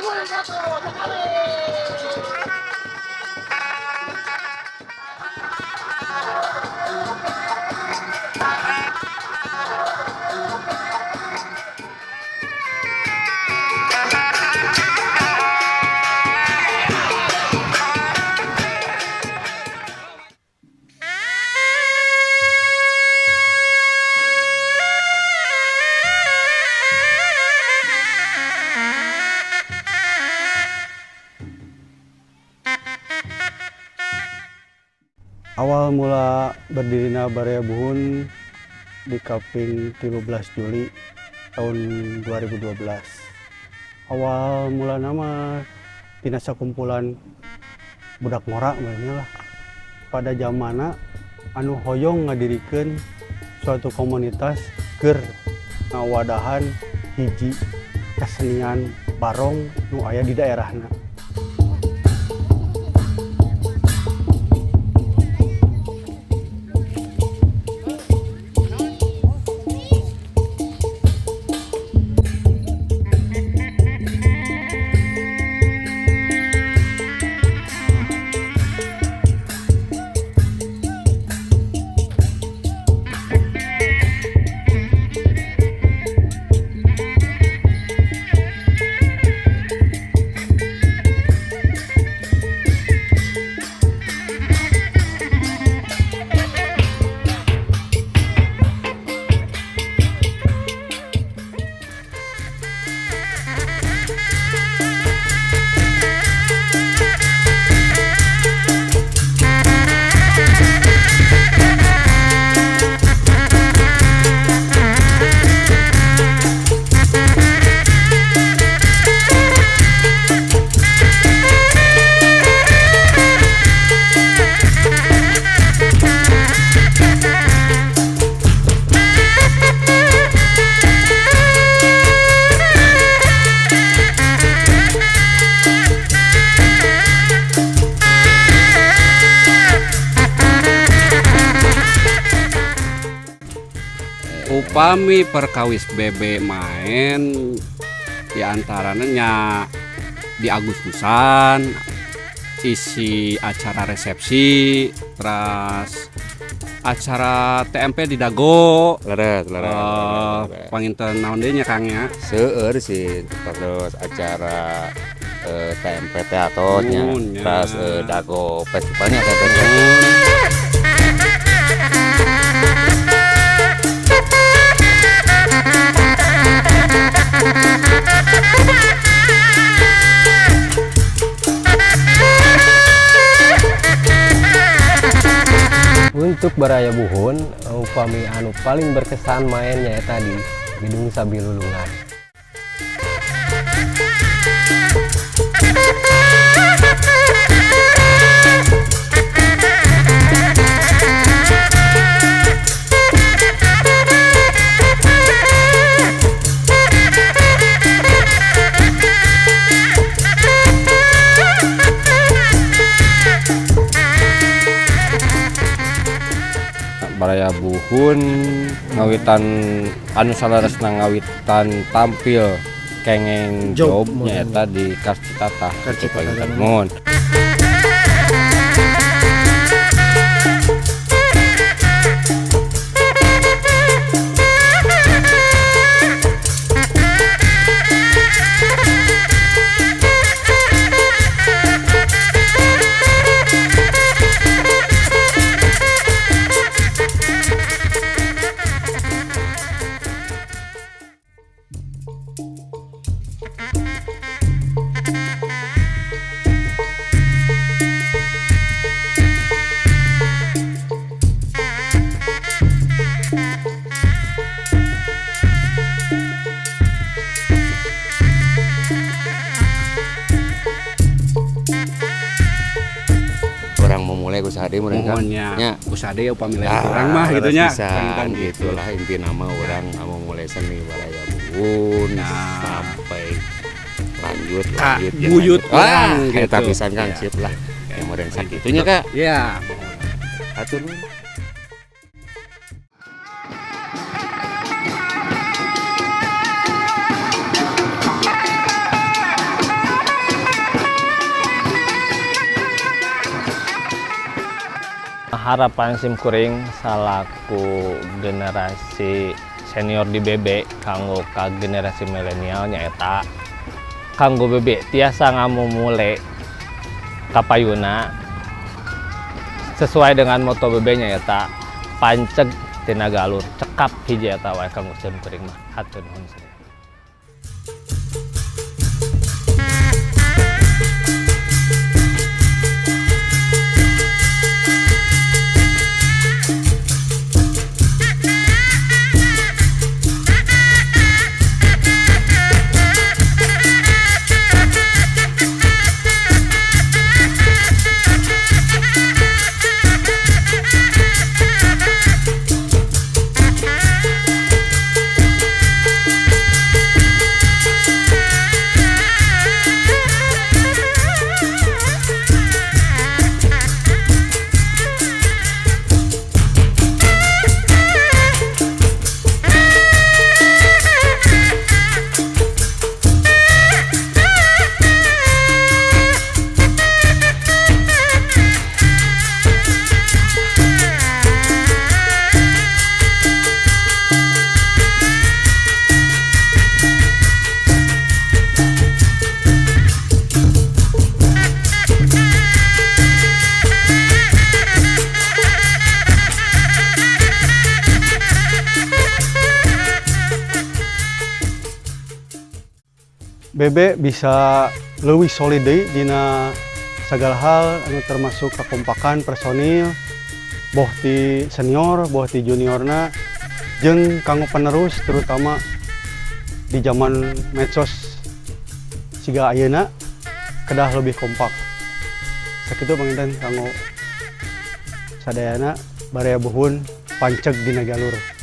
Pukul satu sekali. Awal mula berdirina Baraya Buhun di kaping 13 Juli tahun 2012. Awal mula nama tina sakumpulan budak ngora lah pada zamana anu hoyong ngadirikeun suatu komunitas keur ngawadahan hiji kesenian barong nu aya di daerahna. Upami perkawis BB main diantaranya nya di Agustusan isi acara resepsi, terus acara TMP di Dago. Leres, leres, leres. Panginten naon deui nya, Kang, ya? Seueur sih, terus acara TMP teaternya, Mun, ya. Terus Dago festivalnya TMP. Mun. Untuk Baraya Buhun, upami anu paling berkesan main nyaeta di Gedung Sabilulungan. Baraya Buhun ngawitan anu saleresna ngawitan tampil kengeng Job, job nyaeta di Karcitatah. Karcitatah. Gitu, muhun. Orang memulai usaha deui meureun, Kang. Muhun nya. Nya. Usaha deui upami lain Ah, kurang mah gitu nya. pisan, Panginten gitu. gitulah inti nama orang mau mulai seni Baraya Buhun Nah. sampai lanjut Ka lanjut buyut lanjut. Ah, urang eta gitu. pisan, Kang, Iya. sip lah. Yang meureun sakitunya, Kak. Iya. Hatur nuhun. Harapan sim kuring salaku generasi senior di BB kanggo ka generasi milenial nyaeta kanggo BB tiasa ngamumule kapayuna sesuai dengan moto BB nyaeta panceg tina galur. Cekap hiji eta wae kanggo sim kuring mah. Hatur nuhun sadaya. BB bisa lebih solid deui dina segala hal anu termasuk kekompakan personil, boh ti senior boh ti juniorna, jeung kanggo penerus, terutama di zaman medsos siga ayeuna kedah lebih kompak. Sakitu panginten kanggo sadayana. Baraya Buhun, panceg dina galur.